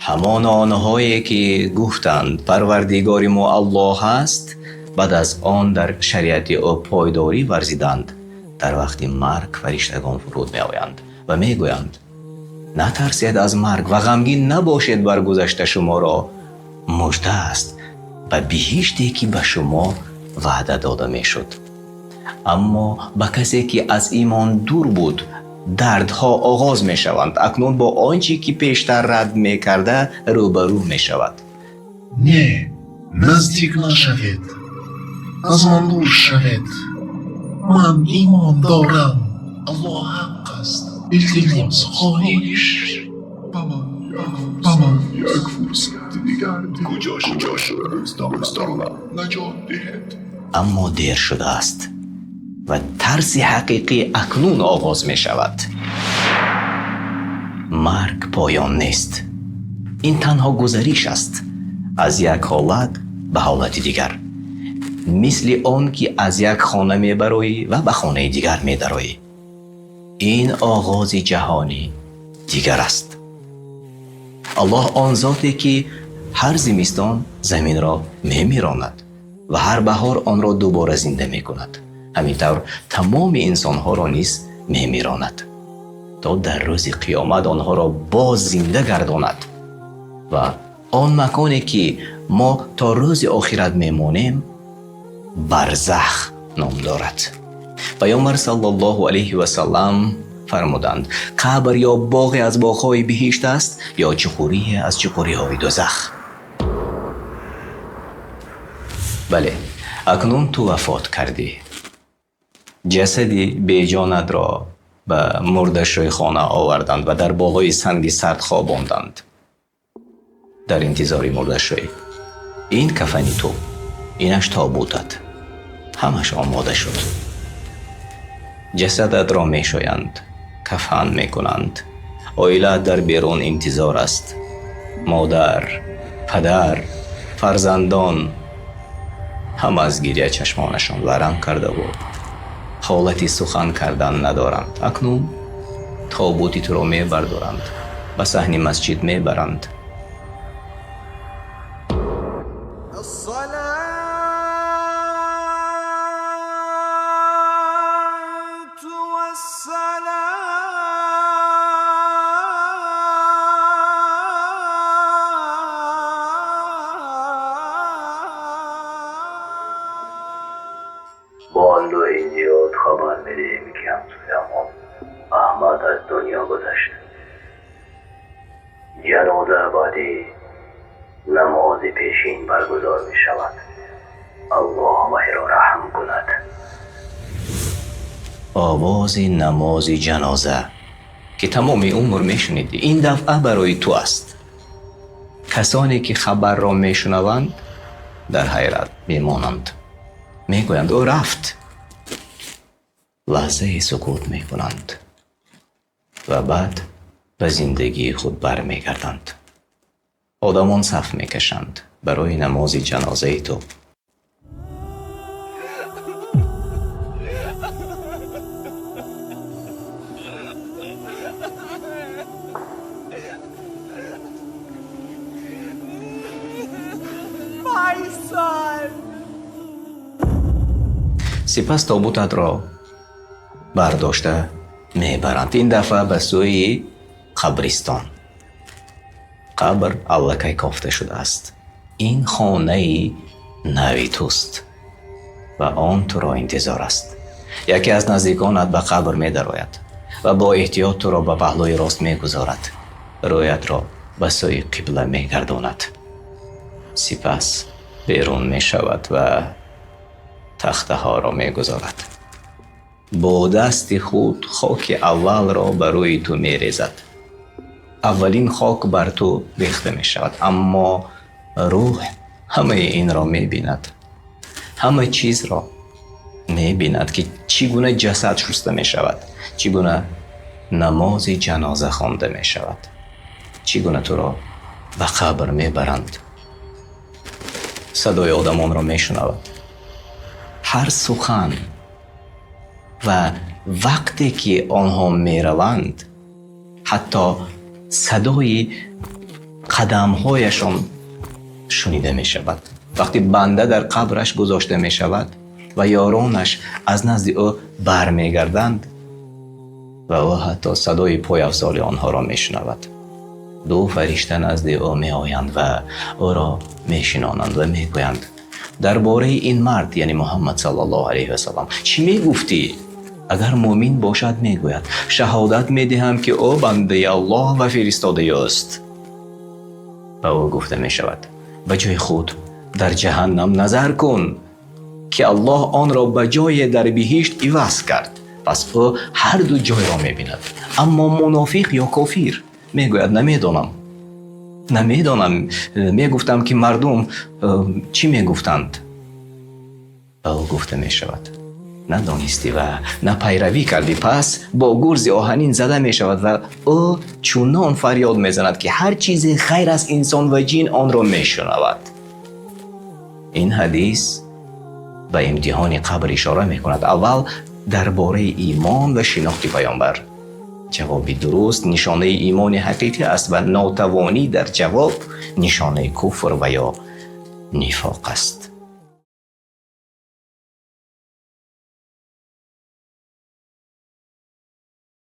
Ҳамон онҳое ки гуфтанд: Парвардигори мо Аллоҳ аст, баъд аз он дар шариати ӯ пойдорӣ варзиданд, дар вақти марг фариштагон фуруд меоянд ва мегӯянд: Натарсед аз марг ва ғамгин набошед бар гузашта, шуморо мужда аст ба биҳиште ки ба шумо ваъда дода мешуд. Аммо ба касе ки аз имон дур буд, дардҳо оғоз мешаванд. Акнун бо он чи ки пештар рад мекард рӯ ба рӯ мешавад. Не, наздик нашавед, аз ман дур шавед. Ман имон дорам, Аллоҳ ҳақ аст. Илтимос, хоҳиш, ба ман як фурсати дигар диҳед. Куҷо шуд дӯстонам? Наҷот диҳед. Аммо дер шудааст ва тарси ҳақиқӣ акнун оғоз мешавад. Марг поён нест, ин танҳо гузариш аст аз як ҳолат ба ҳолати дигар, мисли он ки аз як хона мебароӣ ва ба хонаи дигар медароӣ. Ин оғози ҷаҳони дигар аст. Аллоҳ он зоте ки ҳар зимистон заминро мемиронад ва ҳар баҳор онро дубора зинда мекунад, ҳамин тавр тамоми инсонҳоро низ мемиронад, то дар рӯзи қиёмат онҳоро боз зинда гардонад. Ва он маконе ки мо то рӯзи охират мемонем, барзах ном дорад. Паёмбар саллаллоҳу алайҳи васаллам фармуданд: қабр ё боғе аз боғҳои биҳишт аст, ё чуқурие аз чуқуриҳои дӯзах. Бале, акнун ту вафот кардӣ. Ҷасади беҷонатро ба мурдашӯйхона оварданд ва дар болои санги сард хобонданд дар интизори мурдашӯй. Ин кафани ту, инаш тобутат, ҳамаш омода шуд. Ҷасадатро мешӯянд, кафан мекунанд. Оилаат дар берун интизор аст: модар, падар, фарзандон, ҳама аз гиря чашмонашон варам кардаву ҳолати сухан кардан надоранд. Акнун тобути туро мебардоранд, ба саҳни масҷид мебаранд. الصلاة والسلام. Бо андӯҳи зиёд хабар медиҳем, ки ҳамсоямон Аҳмад аз дунё гузашт. Ҷаноза баъди намози пешин баргузор мешавад. Аллоҳ вайро раҳм кунад. Овози намози ҷаноза, ки тамоми умр мешунидӣ, ин дафъа барои ту аст. Касоне ки хабарро мешунаванд, дар ҳайрат мемонанд, мегӯянд: ӯ рафт. Лаҳзае сукут мекунанд ва баъд ба зиндагии худ бармегарданд. Одамон саф мекашанд барои намози ҷанозаи ту. My son. Сипас тобутатро бардошта мебаранд, ин дафъа ба сӯи қабристон. Қабр аллакай кофта шудааст. Ин хонаи нави туст ва он туро интизор аст. Яке аз наздиконат ба қабр медарояд ва бо эҳтиёт туро ба паҳлӯи рост мегузорад, рӯятро ба сӯи қибла мегардонад, сипас берун мешавад ва тахтаҳоро мегузорад. Бо дасти худ хоки аввалро ба рӯи ту мерезад. Аввалин хок бар ту рехта мешавад, аммо рӯҳ ҳамаи инро мебинад, ҳама чизро мебинад, ки чӣ гуна ҷасад шуста мешавад, чӣ гуна намози ҷаноза хонда мешавад, чӣ гуна туро ба қабр мебаранд. Садои одамонро мешунавад, ҳар сухан. Ва вақте ки онҳо мераванд, ҳатто садои Қадамҳояшон шунида мешавад. Вақте банда дар қабраш гузошта мешавад ва ёронаш аз назди ӯ бармегарданд ва ӯ ҳатто садои пойафзоли онҳоро мешунавад. Ду фаришта назди ӯ меоянд ва ӯро мешинонанд ва мегӯянд: дар бораи ин мард, яъне Муҳаммад саллаллоҳу алайҳи васаллам, чӣ мегуфтӣ? Агар мӯмин бошад, мегӯяд: шаҳодат медиҳам, ки ӯ бандаи Аллоҳ ва фиристодаи ӯст. Ба ӯ гуфта мешавад: ба ҷои худ дар ҷаҳаннам назар кун, ки Аллоҳ онро ба ҷое дар биҳишт иваз кард. Пас ӯ ҳар ду ҷойро мебинад. Аммо мунофиқ ё кофир мегӯяд: намедонам, намедонам, мегуфтам, ки мардум чӣ мегуфтанд. Ба ӯ гуфта мешавад: надонистӣ ва на пайравӣ кардӣ. Пас бо гурзи оҳанин зада мешавад ва ӯ чунон фарёд мезанад, ки ҳар чизе ғайр аз инсон ва ҷин онро мешунавад. Ин ҳадис ба имтиҳони қабр ишора мекунад. Аввал дар бораи имон ва шинохти паёмбар. Ҷавоби дуруст нишонаи имони ҳақиқӣ аст ва нотавонӣ дар ҷавоб нишонаи куфр ва ё нифоқ аст.